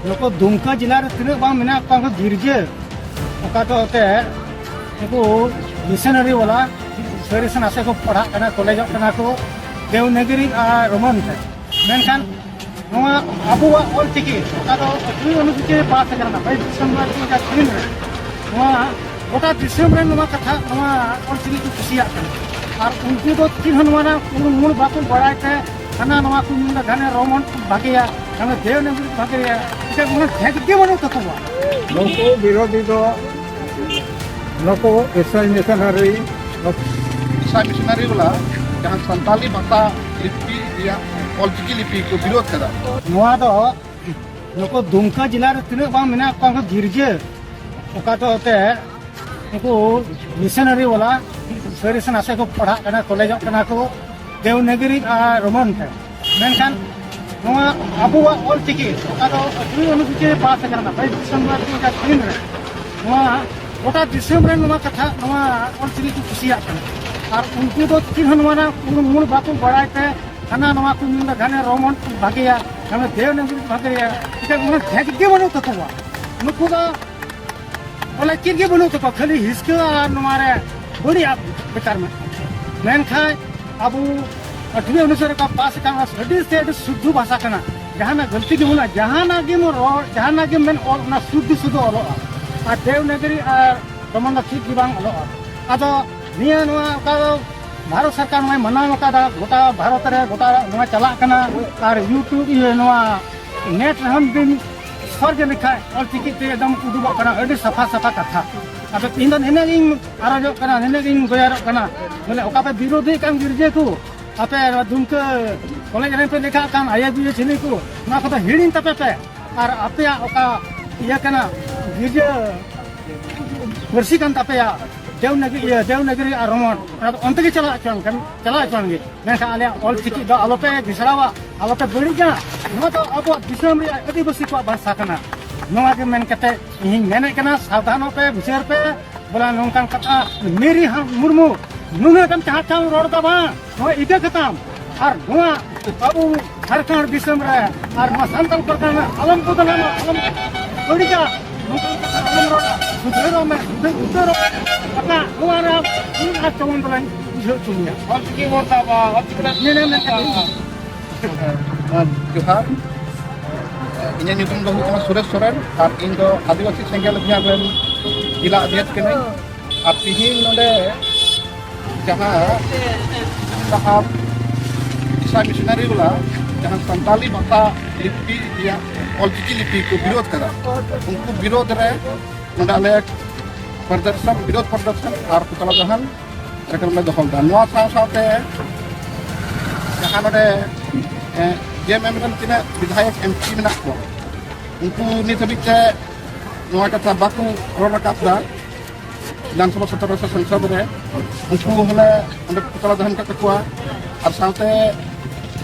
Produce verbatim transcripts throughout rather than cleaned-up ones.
ᱱᱩᱠᱩ ᱫᱩᱢᱠᱟ ᱡᱮᱞᱟ ᱨᱮ ᱛᱤᱱᱟᱹᱜ ᱵᱟᱝ ᱢᱮᱱᱟᱜ ᱠᱚᱣᱟ ᱩᱱᱠᱩ ᱜᱤᱨᱡᱟᱹ, ᱚᱠᱟ ᱫᱚ ᱮᱱᱛᱮ ᱩᱱᱠᱩ ᱢᱤᱥᱚᱱᱟᱨᱤ ᱵᱟᱞᱟ ᱥᱟᱹᱨᱤ ᱥᱮ ᱱᱟᱥᱮ ᱠᱚ ᱯᱟᱲᱦᱟᱜ ᱠᱟᱱᱟ, ᱠᱚᱞᱮᱡᱚᱜ ᱠᱟᱱᱟ ᱠᱚ ᱫᱮᱣᱱᱟᱜᱚᱨᱤ ᱟᱨ ᱨᱳᱢᱟᱱ ᱛᱮ᱾ ᱢᱮᱱᱠᱷᱟᱱ ᱱᱚᱣᱟ ᱟᱵᱚᱣᱟᱜ ᱚᱞ ᱪᱤᱠᱤ, ᱚᱠᱟ ᱫᱚ ᱟᱹᱰᱤ ᱚᱱᱩᱥᱩᱪᱤ ᱨᱮ ᱯᱟᱥ ᱟᱠᱟᱱᱟ ᱵᱟᱭᱤᱥ ᱰᱤᱥᱮᱢᱵᱚᱨ ᱫᱩ ᱦᱟᱡᱟᱨ ᱛᱤᱱ ᱨᱮ, ᱱᱚᱣᱟ ᱜᱚᱴᱟ ᱫᱤᱥᱚᱢ ᱨᱮ ᱱᱚᱣᱟ ᱠᱟᱛᱷᱟ, ᱱᱚᱣᱟ ᱚᱞ ᱪᱤᱠᱤ ᱠᱚ ᱠᱩᱥᱤᱭᱟᱜ ᱠᱟᱱᱟ᱾ ᱟᱨ ᱩᱱᱠᱩ ᱫᱚ ᱪᱮᱫ ᱦᱚᱸ ᱱᱚᱣᱟ ᱨᱮᱱᱟᱜ ᱢᱩᱞ ᱵᱟᱠᱚ ᱵᱟᱲᱟᱭ ᱛᱮ ᱦᱟᱱᱟ ᱱᱚᱣᱟ ᱠᱚ ᱢᱮᱱᱫᱟ, ᱜᱷᱟᱱᱮ ᱨᱳᱢᱟᱱ ᱵᱷᱟᱜᱮᱭᱟ, ᱜᱷᱟᱱᱮ ᱫᱮᱣᱱᱟᱜᱚᱨᱤ ᱵᱷᱟᱜᱮᱭᱟ, ᱮᱴᱟᱜ ᱠᱳᱱᱳ ᱵᱷᱮᱫ ᱜᱮ ᱵᱟᱹᱱᱩᱜ ᱛᱟᱠᱚᱣᱟ᱾ ᱱᱩᱠᱩ ᱵᱤᱨᱳᱫᱷᱤ ᱫᱚ, ᱱᱩᱠᱩ ᱤᱥᱟᱹᱭ ᱢᱤᱥᱚᱱᱟᱨᱤ, ᱤᱥᱟᱹᱭ ᱢᱤᱥᱚᱱᱟᱨᱤ ᱵᱟᱞᱟ ᱡᱟᱦᱟᱸ ᱥᱟᱱᱛᱟᱞᱤ ᱵᱷᱟᱥᱟ ᱞᱤᱯᱤ ᱨᱮᱭᱟᱜ ᱚᱞᱪᱤᱠᱤ ᱞᱤᱯᱤ ᱠᱚ ᱵᱤᱨᱳᱫᱷ ᱠᱮᱫᱟ᱾ ᱱᱚᱣᱟ ᱫᱚ ᱱᱩᱠᱩ ᱫᱩᱢᱠᱟ ᱡᱮᱞᱟ ᱨᱮ ᱛᱤᱱᱟᱹᱜ ᱵᱟᱝ ᱢᱮᱱᱟᱜ ᱠᱚᱣᱟ ᱩᱱᱠᱩ ᱜᱤᱨᱡᱟᱹ, ᱚᱠᱟ ᱫᱚ ᱮᱱᱛᱮ ᱩᱱᱠᱩ ᱢᱤᱥᱚᱱᱟᱨᱤ ᱵᱟᱞᱟ ᱥᱟᱹᱨᱤ ᱥᱮ ᱱᱟᱥᱮ ᱠᱚ ᱯᱟᱲᱦᱟᱜ ᱠᱟᱱᱟ, ᱠᱚᱞᱮᱡᱚᱜ ᱠᱟᱱᱟ ᱠᱚ ᱫᱮᱣᱱᱟᱜᱚᱨᱤ ᱟᱨ ᱨᱳᱢᱟᱱ ᱛᱮ᱾ ᱢᱮᱱᱠᱷᱟᱱ ᱱᱚᱣᱟ ᱟᱵᱚᱣᱟᱜ ᱚᱞ ᱪᱤᱠᱤ, ᱚᱠᱟ ᱫᱚ ᱟᱹᱰᱤ ᱚᱱᱩᱥᱩᱪᱤ ᱨᱮ ᱯᱟᱥ ᱟᱠᱟᱱᱟ ᱵᱟᱭᱤᱥ ᱰᱤᱥᱮᱢᱵᱚᱨ ᱫᱩ ᱦᱟᱡᱟᱨ ᱛᱤᱱ ᱨᱮ, ᱱᱚᱣᱟ ᱜᱚᱴᱟ ᱫᱤᱥᱚᱢ ᱨᱮ ᱱᱚᱣᱟ ᱠᱟᱛᱷᱟ, ᱱᱚᱣᱟ ᱚᱞ ᱪᱤᱠᱤ ᱠᱚ ᱠᱩᱥᱤᱭᱟᱜ ᱠᱟᱱᱟ᱾ ᱟᱨ ᱩᱱᱠᱩ ᱫᱚ ᱪᱮᱫ ᱦᱚᱸ ᱱᱚᱣᱟ ᱨᱮᱱᱟᱜ ᱢᱩᱞ ᱵᱟᱠᱚ ᱵᱟᱲᱟᱭ ᱛᱮ ᱦᱟᱱᱟ ᱱᱚᱣᱟ ᱠᱚ ᱢᱮᱱᱫᱟ, ᱜᱷᱟᱱᱮ ᱨᱳᱢᱟᱱ ᱵᱷᱟᱜᱮᱭᱟ, ᱜᱷᱟᱱᱮ ᱫᱮᱣᱱᱟᱜᱚᱨᱤ ᱵᱷᱟᱜᱮᱭᱟ, ᱮᱴᱟᱜ ᱢᱟᱱᱮ ᱵᱷᱮᱫ ᱜᱮ ᱵᱟᱹᱱᱩᱜ ᱛᱟᱠᱚᱣᱟ᱾ ᱱᱩᱠᱩ ᱫᱚ ᱵᱚᱞᱮ ᱪᱮᱫ ᱜᱮ ᱵᱟᱹᱱᱩᱜ ᱛᱟᱠᱚᱣᱟ, ᱠᱷᱟᱹᱞᱤ ᱦᱤᱥᱠᱟᱹ ᱟᱨ ᱱᱚᱣᱟ ᱨᱮ ᱵᱟᱹᱲᱤᱡ ᱟᱜ ᱵᱮᱠᱟᱨ ᱢᱮᱱᱟᱜ ᱛᱟᱠᱚᱣᱟ᱾ ᱢᱮᱱᱠᱷᱟᱱ ᱟᱵᱚ ᱟᱹᱴᱷᱣᱤ ᱚᱱᱩᱥᱟᱨ ᱨᱮ ᱯᱟᱥ ᱟᱠᱟᱱ ᱚᱱᱟ ᱟᱹᱰᱤ ᱥᱮ ᱟᱹᱰᱤ ᱥᱩᱫᱽᱫᱷᱚ ᱵᱷᱟᱥᱟ ᱠᱟᱱᱟ, ᱡᱟᱦᱟᱱᱟᱜ ᱜᱟᱹᱞᱛᱤ ᱜᱮ ᱵᱟᱹᱱᱩᱜᱼᱟ, ᱡᱟᱦᱟᱱᱟᱜ ᱜᱮᱢ ᱨᱚᱲ, ᱡᱟᱦᱟᱱᱟᱜ ᱜᱮᱢ ᱢᱮᱱ, ᱚᱞ ᱚᱱᱟ ᱥᱩᱫᱽᱫᱷᱚ ᱥᱩᱫᱽᱫᱷᱚ ᱚᱞᱚᱜᱼᱟ᱾ ᱟᱨ ᱫᱮᱣᱱᱟᱜᱚᱨᱤ ᱟᱨ ᱨᱳᱢᱟᱱ ᱫᱚ ᱪᱮᱫ ᱜᱮ ᱵᱟᱝ ᱚᱞᱚᱜᱼᱟ᱾ ᱟᱫᱚ ᱱᱤᱭᱟᱹ ᱱᱚᱣᱟ ᱚᱠᱟ ᱫᱚ ᱵᱷᱟᱨᱚᱛ ᱥᱚᱨᱠᱟᱨ ᱱᱚᱣᱟᱭ ᱢᱟᱱᱟᱣ ᱟᱠᱟᱫᱟ, ᱜᱚᱴᱟ ᱵᱷᱟᱨᱚᱛ ᱨᱮ ᱜᱚᱴᱟ ᱱᱚᱣᱟ ᱪᱟᱞᱟᱜ ᱠᱟᱱᱟ, ᱟᱨ YouTube ᱤᱭᱟᱹ ᱱᱚᱣᱟ ᱱᱮᱴ ᱨᱮᱦᱚᱸ ᱵᱤᱱ ᱥᱚᱨᱪ ᱞᱮᱠᱷᱟᱡ ᱚᱞ ᱪᱤᱠᱤ ᱛᱮ ᱮᱠᱫᱚᱢ ᱩᱰᱩᱠᱚᱜ ᱠᱟᱱᱟ, ᱟᱹᱰᱤ ᱥᱟᱯᱷᱟ ᱥᱟᱯᱷᱟ ᱠᱟᱛᱷᱟ᱾ ᱟᱫᱚ ᱤᱧ ᱫᱚ ᱱᱤᱱᱟᱹᱜ ᱜᱤᱧ ᱟᱨᱚᱡᱚᱜ ᱠᱟᱱᱟ, ᱱᱤᱱᱟᱹᱜ ᱜᱤᱧ ᱜᱚᱭᱟᱨᱚᱜ ᱠᱟᱱᱟ, ᱵᱚᱞᱮ ᱚᱠᱟ ᱯᱮ ᱵᱤᱨᱳᱫᱷᱤ ᱠᱟᱱ ᱜᱤᱨᱡᱟᱹ ᱠᱚ, ᱟᱯᱮ ᱱᱚᱣᱟ ᱫᱩᱢᱠᱟᱹ ᱠᱚᱞᱮᱡᱽ ᱨᱮᱱ ᱯᱮ ᱞᱮᱠᱷᱟᱜ ᱠᱟᱱ ᱟᱭ ᱮ ᱵᱤ ᱮ ᱪᱤᱞᱤ ᱠᱚ, ᱱᱚᱣᱟ ᱠᱚᱫᱚ ᱦᱤᱲᱤᱧ ᱛᱟᱯᱮ ᱯᱮ᱾ ᱟᱨ ᱟᱯᱮᱭᱟᱜ ᱚᱠᱟ ᱤᱭᱟᱹ ᱠᱟᱱᱟ, ᱜᱤᱨᱡᱟᱹ ᱯᱟᱹᱨᱥᱤ ᱠᱟᱱ ᱛᱟᱯᱮᱭᱟ, ᱫᱮᱣᱱᱟᱜᱚᱨᱤ, ᱤᱭᱟᱹ, ᱫᱮᱣᱱᱟᱜᱚᱨᱤ ᱟᱨ ᱨᱳᱢᱟᱱ, ᱚᱱᱟ ᱫᱚ ᱚᱱᱛᱮ ᱜᱮ ᱪᱟᱞᱟᱜ ᱦᱚᱪᱚᱣᱟᱱ ᱠᱟᱱ, ᱪᱟᱞᱟᱜ ᱦᱚᱪᱚᱣᱟᱱ ᱜᱮ᱾ ᱢᱮᱱᱠᱷᱟᱱ ᱟᱞᱮᱭᱟᱜ ᱚᱞ ᱪᱤᱠᱤ ᱫᱚ ᱟᱞᱚᱯᱮ ᱵᱤᱥᱲᱟᱣᱟ, ᱟᱞᱚᱯᱮ ᱵᱟᱹᱲᱤᱡᱟ᱾ ᱱᱚᱣᱟ ᱫᱚ ᱟᱵᱚᱣᱟᱜ ᱫᱤᱥᱚᱢ ᱨᱮᱭᱟᱜ ᱟᱹᱫᱤᱵᱟᱹᱥᱤ ᱠᱚᱣᱟᱜ ᱵᱷᱟᱥᱟ ᱠᱟᱱᱟ᱾ ᱱᱚᱣᱟ ᱜᱮ ᱢᱮᱱ ᱠᱟᱛᱮ ᱤᱧᱤᱧ ᱢᱮᱱᱮᱫ ᱠᱟᱱᱟ, ᱥᱟᱵᱫᱷᱟᱱᱚᱜ ᱯᱮ, ᱵᱤᱪᱟᱹᱨ ᱯᱮ᱾ ᱵᱚᱞᱮ ᱱᱚᱝᱠᱟᱱ ᱠᱟᱛᱷᱟ ᱢᱮᱨᱤ ᱦᱟ-, ᱢᱩᱨᱢᱩ ᱱᱩᱱᱟᱹᱜ ᱮᱢ ᱪᱟᱦᱟᱣ ᱪᱟᱦᱟᱣ ᱨᱚᱲ ᱫᱟ ᱵᱟᱝ, ᱱᱚᱣᱟ ᱤᱫᱤ ᱠᱟᱛᱟᱢ᱾ ᱟᱨ ᱱᱚᱣᱟ ᱟᱵᱚ ᱡᱷᱟᱲᱠᱷᱚᱸᱰ ᱫᱤᱥᱚᱢ ᱨᱮ ᱟᱨ ᱱᱚᱣᱟ ᱥᱟᱱᱛᱟᱲ ᱯᱟᱨᱜᱟᱱᱟ ᱟᱞᱚᱢ ᱵᱚᱫᱱᱟᱢᱟ, ᱟᱞᱚᱢ ᱵᱟᱹᱲᱤᱡᱟ᱾ ᱱᱚᱝᱠᱟᱱ ᱠᱟᱛᱷᱟ ᱟᱞᱚᱢ ᱨᱚᱲᱟ᱾ ᱥᱩᱫᱷᱟᱹᱨᱚᱜ ᱢᱮ, ᱥᱩᱫᱷᱟᱹᱨ ᱩᱛᱟᱹᱨᱚᱜ ᱢᱮ᱾ ᱵᱟᱠᱷᱟᱱ ᱱᱚᱣᱟ ᱨᱮ ᱤᱧ ᱟᱨ ᱪᱚᱢᱚᱱ ᱫᱚᱞᱟᱧ ᱵᱩᱡᱷᱟᱹᱣ ᱦᱚᱪᱚ ᱢᱮᱭᱟ᱾ ᱚᱞᱪᱤᱠᱤ ᱵᱷᱚᱨᱥᱟ ᱵᱟ, ᱚᱞᱪᱤᱠᱤ ᱵᱷᱚᱨᱥᱟ᱾ ᱱᱤᱱᱟᱹᱜ ᱢᱮᱱ ᱠᱟᱛᱮ ᱡᱚᱦᱟᱨ᱾ ᱤᱧᱟᱹᱜ ᱧᱩᱛᱩᱢ ᱫᱚ ᱦᱩᱭᱩᱜ ᱠᱟᱱᱟ ᱥᱩᱨᱮᱥ ᱥᱚᱨᱮᱱ ᱟᱨ ᱤᱧ ᱫᱚ ᱟᱹᱫᱤᱵᱟᱹᱥᱤ ᱥᱮᱸᱜᱮᱞ ᱚᱵᱷᱤᱭᱟᱱ ᱨᱮᱱ ᱡᱮᱞᱟ ᱚᱫᱷᱭᱚᱠᱷ ᱠᱟᱹᱱᱟᱹᱧ᱾ ᱟᱨ ᱛᱤᱦᱤᱧ ᱱᱚᱰᱮ ᱡᱟᱦᱟᱸ ᱰᱟᱦᱟᱨ ᱫᱤᱥᱟ ᱢᱤᱥᱚᱱᱟᱨᱤ ᱵᱟᱞᱟ ᱡᱟᱦᱟᱸ ᱥᱟᱱᱛᱟᱞᱤ ᱵᱷᱟᱥᱟ ᱞᱤᱯᱤ ᱨᱮᱭᱟᱜ ᱚᱞᱪᱤᱠᱤ ᱞᱤᱯᱤ ᱠᱚ ᱵᱤᱨᱳᱫᱷ ᱠᱟᱫᱟ, ᱩᱱᱠᱩ ᱵᱤᱨᱳᱫᱷ ᱨᱮ ᱱᱚᱰᱮ ᱟᱞᱮ ᱯᱨᱚᱫᱚᱨᱥᱚᱱ, ᱵᱤᱨᱳᱫᱷ ᱯᱨᱚᱫᱚᱨᱥᱚᱱ ᱟᱨ ᱯᱩᱛᱲᱟ ᱫᱚᱦᱚᱱ ᱠᱟᱨᱭᱚᱠᱨᱚᱢ ᱞᱮ ᱫᱚᱦᱚ ᱞᱮᱫᱟ᱾ ᱱᱚᱣᱟ ᱥᱟᱶ ᱥᱟᱶᱛᱮ ᱡᱟᱦᱟᱸ ᱱᱚᱰᱮ, ᱮ, ᱡᱮ ᱮᱢ ᱮᱢ ᱨᱮᱱ ᱛᱤᱱᱟᱹᱜ ᱵᱤᱫᱷᱟᱭᱚᱠ ᱮᱢ ᱯᱤ ᱢᱮᱱᱟᱜ ᱠᱚᱣᱟ, ᱩᱱᱠᱩ ᱱᱤᱛ ᱦᱟᱹᱵᱤᱡ ᱛᱮ ᱱᱚᱣᱟ ᱠᱟᱛᱷᱟ ᱵᱟᱠᱚ ᱨᱚᱲ ᱨᱟᱠᱟᱵ ᱮᱫᱟ᱾ ᱵᱤᱫᱷᱟᱱ ᱥᱚᱵᱷᱟ ᱥᱚᱛᱨᱚ ᱥᱮ ᱥᱚᱝᱥᱚᱫ ᱨᱮ ᱩᱱᱠᱩ ᱦᱚᱸᱞᱮ ᱚᱸᱰᱮ ᱯᱩᱛᱲᱟ ᱫᱚᱦᱚᱱ ᱠᱟᱜ ᱛᱟᱠᱚᱣᱟ᱾ ᱟᱨ ᱥᱟᱶᱛᱮ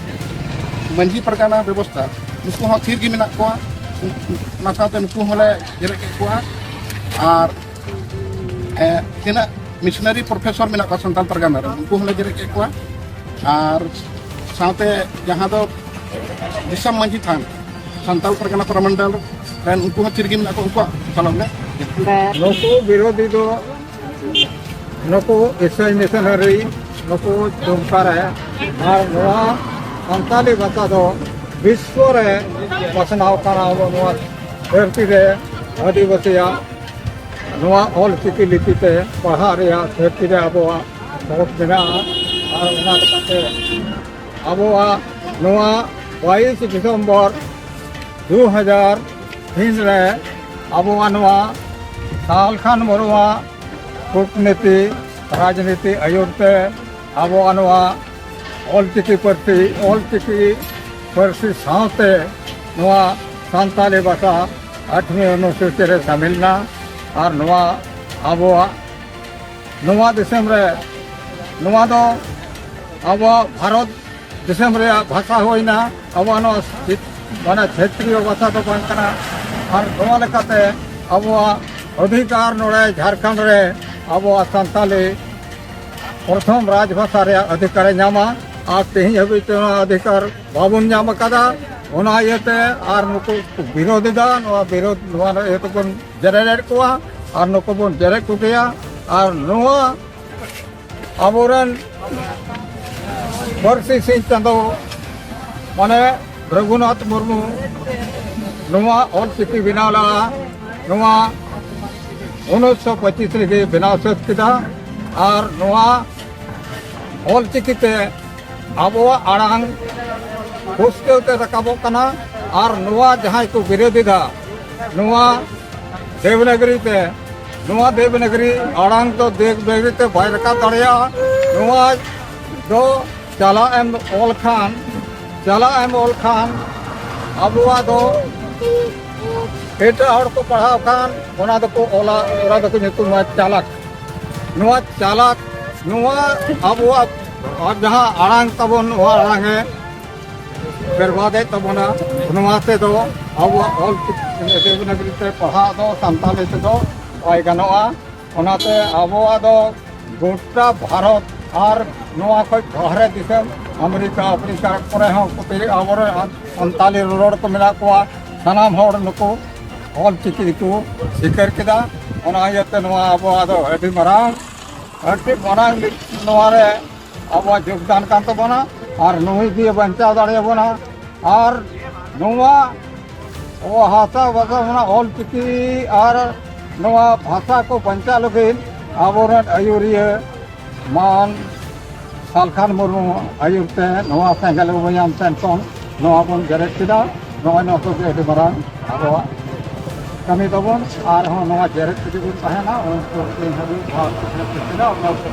ᱢᱟᱹᱡᱷᱤ ᱯᱟᱨᱜᱟᱱᱟ ᱵᱮᱵᱚᱥᱛᱷᱟ, ᱱᱩᱠᱩ ᱦᱚᱸ ᱛᱷᱤᱨ ᱜᱮ ᱢᱮᱱᱟᱜ ᱠᱚᱣᱟ᱾ ᱚᱱᱟ ᱥᱟᱶᱛᱮ ᱱᱩᱠᱩ ᱦᱚᱸᱞᱮ ᱡᱮᱨᱮᱫ ᱠᱮᱫ ᱠᱚᱣᱟ᱾ ᱟᱨ, ᱮ, ᱛᱤᱱᱟᱹᱜ ᱢᱤᱥᱚᱱᱟᱨᱤ ᱯᱨᱚᱯᱷᱮᱥᱚᱨ ᱢᱮᱱᱟᱜ ᱠᱚᱣᱟ ᱥᱟᱱᱛᱟᱲ ᱯᱟᱨᱜᱟᱱᱟ ᱨᱮ, ᱩᱱᱠᱩ ᱦᱚᱸᱞᱮ ᱡᱮᱨᱮᱫ ᱠᱮᱫ ᱠᱚᱣᱟ᱾ ᱟᱨ ᱥᱟᱶᱛᱮ ᱡᱟᱦᱟᱸ ᱫᱚ ᱫᱤᱥᱚᱢ ᱢᱟᱹᱡᱷᱤ ᱛᱷᱟᱱ, ᱥᱟᱱᱛᱟᱲ ᱯᱟᱨᱜᱟᱱᱟ ᱯᱨᱚᱢᱚᱱᱰᱚᱞ ᱨᱮᱱ, ᱩᱱᱠᱩ ᱦᱚᱸ ᱛᱷᱤᱨ ᱜᱮ ᱢᱮᱱᱟᱜ ᱠᱚᱣᱟ, ᱩᱱᱠᱩᱣᱟᱜ ᱯᱟᱞᱚᱱ ᱞᱮ᱾ ᱱᱩᱠᱩ ᱵᱤᱨᱳᱫᱷᱤ ᱫᱚ ᱱᱩᱠᱩ ᱤᱥᱟᱹᱭ ᱢᱤᱥᱚᱱᱟᱨᱤ, ᱱᱩᱠᱩ ᱪᱩᱢᱠᱟ ᱨᱮ, ᱟᱨ ᱱᱚᱣᱟ ᱥᱟᱱᱛᱟᱞᱤ ᱵᱷᱟᱥᱟ ᱫᱚ ᱵᱤᱥᱥᱚ ᱨᱮ ᱯᱟᱥᱱᱟᱣ ᱠᱟᱱᱟ᱾ ᱟᱵᱚ ᱱᱚᱣᱟ ᱫᱷᱟᱹᱨᱛᱤ ᱨᱮ ᱟᱹᱫᱤᱵᱟᱹᱥᱤᱭᱟᱜ ᱱᱚᱣᱟ ᱚᱞ ᱪᱤᱠᱤ ᱞᱤᱯᱤ ᱛᱮ ᱯᱟᱲᱦᱟᱜ ᱨᱮᱭᱟᱜ ᱫᱷᱟᱹᱨᱛᱤ ᱨᱮ ᱟᱵᱚᱣᱟᱜ ᱦᱚᱠ ᱢᱮᱱᱟᱜᱼᱟ᱾ ᱟᱨ ᱚᱱᱟ ᱞᱮᱠᱟᱛᱮ ᱟᱵᱚᱣᱟᱜ ᱱᱚᱣᱟ ᱵᱟᱭᱤᱥ ᱰᱤᱥᱮᱢᱵᱚᱨ ᱫᱩ ᱦᱟᱡᱟᱨ ᱛᱤᱱ ᱨᱮ ᱟᱵᱚᱣᱟᱜ ᱱᱚᱣᱟ ᱥᱟᱞᱠᱷᱟᱱ ᱢᱩᱨᱢᱩᱣᱟᱜ ᱠᱩᱴᱱᱤᱛᱤ, ᱨᱟᱡᱽᱱᱤᱛᱤ ᱟᱹᱭᱩᱨ ᱛᱮ ᱟᱵᱚᱣᱟᱜ ᱱᱚᱣᱟ ᱚᱞᱪᱤᱠᱤ ᱯᱟᱹᱨᱥᱤ, ᱚᱞᱪᱤᱠᱤ ᱯᱟᱹᱨᱥᱤ ᱥᱟᱶᱛᱮ ᱱᱚᱣᱟ ᱥᱟᱱᱛᱟᱞᱤ ᱵᱷᱟᱥᱟ ᱟᱴᱷᱣᱤ ᱚᱱᱩᱥᱩᱪᱤ ᱨᱮ ᱥᱟᱢᱤᱞ ᱮᱱᱟ᱾ ᱟᱨ ᱱᱚᱣᱟ ᱟᱵᱚᱣᱟᱜ ᱱᱚᱣᱟ ᱫᱤᱥᱚᱢ ᱨᱮ, ᱱᱚᱣᱟ ᱫᱚ ᱟᱵᱚᱣᱟᱜ ᱵᱷᱟᱨᱚᱛ ᱫᱤᱥᱚᱢ ᱨᱮᱭᱟᱜ ᱵᱷᱟᱥᱟ ᱦᱩᱭᱱᱟ, ᱟᱵᱚᱣᱟᱜ ᱱᱚᱣᱟ ᱪᱷᱮᱛ-, ᱢᱟᱱᱮ ᱪᱷᱮᱛᱨᱤᱭᱚ ᱵᱷᱟᱥᱟ ᱫᱚ ᱵᱟᱝ ᱠᱟᱱᱟ᱾ ᱟᱨ ᱱᱚᱣᱟ ᱞᱮᱠᱟᱛᱮ ᱟᱵᱚᱣᱟᱜ ᱚᱫᱷᱤᱠᱟᱨ ᱱᱚᱰᱮ ᱡᱷᱟᱲᱠᱷᱚᱸᱰ ᱨᱮ ᱟᱵᱚᱣᱟᱜ ᱥᱟᱱᱛᱟᱞᱤ ᱯᱨᱚᱛᱷᱚᱢ ᱨᱟᱡᱽᱵᱷᱟᱥᱟ ᱨᱮᱭᱟᱜ ᱚᱫᱷᱤᱠᱟᱨᱮ ᱧᱟᱢᱟ᱾ ᱟᱨ ᱛᱮᱦᱮᱧ ᱦᱟᱹᱵᱤᱡ ᱛᱮ ᱱᱚᱣᱟ ᱚᱫᱷᱤᱠᱟᱨ ᱵᱟᱵᱚᱱ ᱧᱟᱢ ᱟᱠᱟᱫᱟ᱾ ᱚᱱᱟ ᱤᱭᱟᱹᱛᱮ ᱟᱨ ᱱᱩᱠᱩ ᱠᱚ ᱵᱤᱨᱳᱫᱷ ᱮᱫᱟ, ᱱᱚᱣᱟ ᱵᱤᱨᱳᱫᱷ, ᱱᱚᱣᱟ ᱤᱭᱟᱹ ᱛᱮᱵᱚᱱ ᱡᱮᱨᱮᱲᱮᱫ ᱠᱚᱣᱟ ᱟᱨ ᱱᱩᱠᱩ ᱵᱚᱱ ᱡᱮᱨᱮᱫ ᱠᱚᱜᱮᱭᱟ᱾ ᱟᱨ ᱱᱚᱣᱟ ᱟᱵᱚᱨᱮᱱ ᱯᱟᱹᱨᱥᱤ ᱥᱤᱧ ᱪᱟᱸᱫᱚ, ᱢᱟᱱᱮ ᱨᱚᱜᱷᱩᱱᱟᱛᱷ ᱢᱩᱨᱢᱩ, ᱱᱚᱣᱟ ᱚᱞ ᱪᱤᱠᱤ ᱵᱮᱱᱟᱣ ᱞᱮᱫᱟ᱾ ᱱᱚᱣᱟ ᱩᱱᱤᱥᱥᱚ ᱯᱚᱸᱪᱤᱥ ᱨᱮᱜᱮ ᱵᱮᱱᱟᱣ ᱥᱟᱹᱛ ᱠᱮᱫᱟ᱾ ᱟᱨ ᱱᱚᱣᱟ ᱚᱞ ᱪᱤᱠᱤ ᱛᱮ ᱟᱵᱚᱣᱟᱜ ᱟᱲᱟᱝ ᱯᱩᱥᱴᱟᱹᱣ ᱛᱮ ᱨᱟᱠᱟᱵᱚᱜ ᱠᱟᱱᱟ᱾ ᱟᱨ ᱱᱚᱣᱟ ᱡᱟᱦᱟᱸᱭ ᱠᱚ ᱵᱤᱨᱳᱫᱷᱤᱫᱟ, ᱱᱚᱣᱟ ᱫᱮᱵᱽᱱᱟᱜᱽᱨᱤ ᱛᱮ, ᱱᱚᱣᱟ ᱫᱮᱵᱽᱱᱟᱜᱽᱨᱤ ᱟᱲᱟᱝ ᱫᱚ ᱫᱮᱵᱽᱱᱟᱜᱽᱨᱤ ᱛᱮ ᱵᱟᱭ ᱨᱟᱠᱟᱵ ᱫᱟᱲᱮᱭᱟᱜᱼᱟ᱾ ᱱᱚᱣᱟ ᱫᱚ ᱪᱟᱞᱟᱜ ᱮᱢ ᱚᱞ ᱠᱷᱟᱱ, ᱪᱟᱞᱟᱜ ᱮᱢ ᱚᱞ ᱠᱷᱟᱱ ᱟᱵᱚᱣᱟᱜ ᱫᱚ ᱮᱴᱟᱜ ᱦᱚᱲ ᱠᱚ ᱯᱟᱲᱦᱟᱣ ᱠᱷᱟᱱ ᱚᱱᱟ ᱫᱚᱠᱚ ᱚᱞᱟ, ᱚᱱᱟ ᱫᱚᱠᱚ ᱧᱩᱛᱩᱢᱟ ᱪᱟᱞᱟᱠ᱾ ᱱᱚᱣᱟ ᱪᱟᱞᱟᱠ, ᱱᱚᱣᱟ ᱟᱵᱚᱣᱟᱜ ᱡᱟᱦᱟᱸ ᱟᱲᱟᱝ ᱛᱟᱵᱚᱱ, ᱱᱚᱣᱟ ᱟᱲᱟᱝ ᱮ ᱵᱮᱨᱵᱟᱫᱮᱫ ᱛᱟᱵᱚᱱᱟ᱾ ᱱᱚᱣᱟ ᱛᱮᱫᱚ ᱟᱵᱚᱣᱟᱜ ᱚᱞ ᱪᱤᱠᱤ ᱫᱮᱵᱽᱱᱟᱜᱽᱨᱤ ᱛᱮ ᱯᱟᱲᱦᱟᱜ ᱫᱚ ᱥᱟᱱᱛᱟᱲᱤ ᱛᱮᱫᱚ ᱵᱟᱭ ᱜᱟᱱᱚᱜᱼᱟ᱾ ᱚᱱᱟᱛᱮ ᱟᱵᱚᱣᱟᱜ ᱫᱚ ᱜᱚᱴᱟ ᱵᱷᱟᱨᱚᱛ ᱟᱨ ᱱᱚᱣᱟ ᱠᱷᱚᱱ ᱵᱟᱦᱨᱮ ᱫᱤᱥᱚᱢ ᱟᱢᱮᱨᱤᱠᱟ, ᱟᱯᱷᱨᱤᱠᱟ ᱠᱚᱨᱮ ᱦᱚᱸ ᱠᱚ ᱛᱮ-, ᱟᱵᱚᱨᱮᱱ ᱥᱟᱱᱛᱟᱲᱤ ᱨᱚᱨᱚᱲ ᱠᱚ ᱢᱮᱱᱟᱜ ᱠᱚᱣᱟ, ᱥᱟᱱᱟᱢ ᱦᱚᱲ ᱱᱩᱠᱩ ᱚᱞ ᱪᱤᱠᱤ ᱠᱚ ᱥᱤᱠᱟᱹᱨ ᱠᱮᱫᱟ᱾ ᱚᱱᱟ ᱤᱭᱟᱹᱛᱮ ᱱᱚᱣᱟ ᱟᱵᱚᱣᱟᱜ ᱫᱚ ᱟᱹᱰᱤ ᱢᱟᱨᱟᱝ, ᱟᱹᱰᱤ ᱢᱟᱨᱟᱝ ᱱᱚᱣᱟ ᱨᱮ ᱟᱵᱚᱣᱟᱜ ᱡᱳᱜᱽᱫᱟᱱ ᱠᱟᱱ ᱛᱟᱵᱚᱱᱟ᱾ ᱟᱨ ᱱᱩᱭ ᱜᱮ ᱵᱟᱧᱪᱟᱣ ᱫᱟᱲᱮᱭᱟᱵᱚᱱᱟ᱾ ᱟᱨ ᱱᱚᱣᱟ ᱟᱵᱚ ᱦᱟᱥᱟ ᱵᱷᱟᱥᱟ ᱚᱱᱟ ᱚᱞ ᱪᱤᱠᱤ ᱟᱨ ᱱᱚᱣᱟ ᱵᱷᱟᱥᱟ ᱠᱚ ᱵᱟᱧᱪᱟᱣ ᱞᱟᱹᱜᱤᱫ ᱟᱵᱚᱨᱮᱱ ᱟᱹᱭᱩᱨᱤᱭᱟᱹ ᱢᱟᱱ ᱥᱟᱞᱠᱷᱟᱱ ᱢᱩᱨᱢᱩ ᱟᱹᱭᱩᱨ ᱛᱮ ᱱᱚᱣᱟ ᱥᱮᱸᱜᱮᱞ ᱵᱟᱹᱭᱟᱢ ᱥᱮᱱ ᱠᱷᱚᱱ ᱱᱚᱣᱟ ᱵᱚᱱ ᱡᱮᱨᱮᱫ ᱠᱮᱫᱟ᱾ ᱱᱚᱜᱼᱚᱭ ᱱᱚᱣᱟ ᱠᱚᱜᱮ ᱟᱹᱰᱤ ᱢᱟᱨᱟᱝ ᱟᱵᱚᱣᱟᱜ ᱠᱟᱹᱢᱤ ᱛᱟᱵᱚᱱ᱾ ᱟᱨᱦᱚᱸ ᱱᱚᱣᱟ ᱡᱮᱨᱮᱫ ᱛᱮᱜᱮ ᱵᱚᱱ ᱛᱟᱦᱮᱱᱟ᱾ ᱩᱱ ᱥᱩᱨ ᱫᱤᱱ ᱦᱟᱹᱵᱤᱡ ᱱᱚᱣᱟ ᱠᱚ ᱡᱮᱨᱮᱫ ᱠᱮᱫᱟ, ᱚᱱᱟ ᱠᱚ